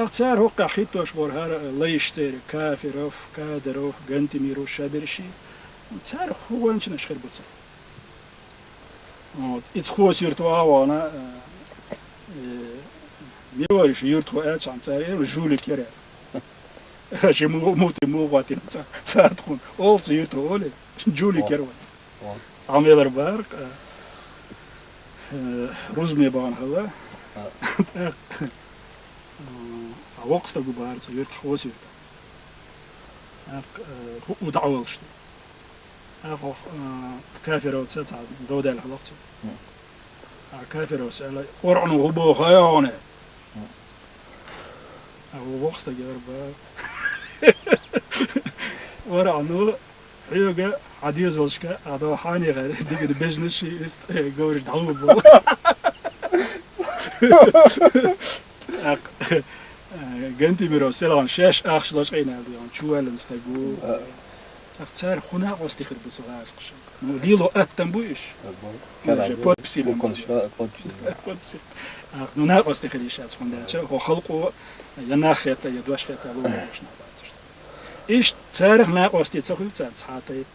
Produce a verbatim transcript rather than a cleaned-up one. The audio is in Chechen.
Ах цар хӀоккхахь хӀиттош бора хӀара лайш церан, Кафиров, Кадыров, Гантимиров, Шабирши. Цар хӀу ванчанаш хир бу цар. Вот. Иц хос юрт вагӀана, э, э, мевариш юрт хо аьлчхьан цар, э, жулик яра. Ши му-, мути му гӀатин ца-, цат хун. Олц юрт хо оле, жулик яра ван. О. Амелар бар, э, э, рузме бан хала. А. Так. М, ца вокс тагу бар, ца юрт хос юрт. Так, э, ху удавалш. Ах, ох, а, Кафировца ца довдал хьалахча. Мгм. А Кафировца аьлла, Къуръану гӀубо хайоне. Мгм. А ву вохста герба. Къуръану хьоьга хьадезалшка, а до хьани гӀар, дигна бежнаши ист, э, говорит, дӀалу бо. Ах, э, Гантимиров селан шеш ахш лачкъина, чувалан стагу. А. Ах, цар хӀу накъостий хир бу цу гӀазкхаша. Ну, лело аттам бу иш. Ага. Уже подписи лам. Подписи. Подписи. Ах, ну, накъостий хир иш ац хӀунда аьлча, хӀо халкъо я нах хета, я дош хета, ло дош нах бацаш. Иш царах накъостий ца хуьлу цар цхьа тайп.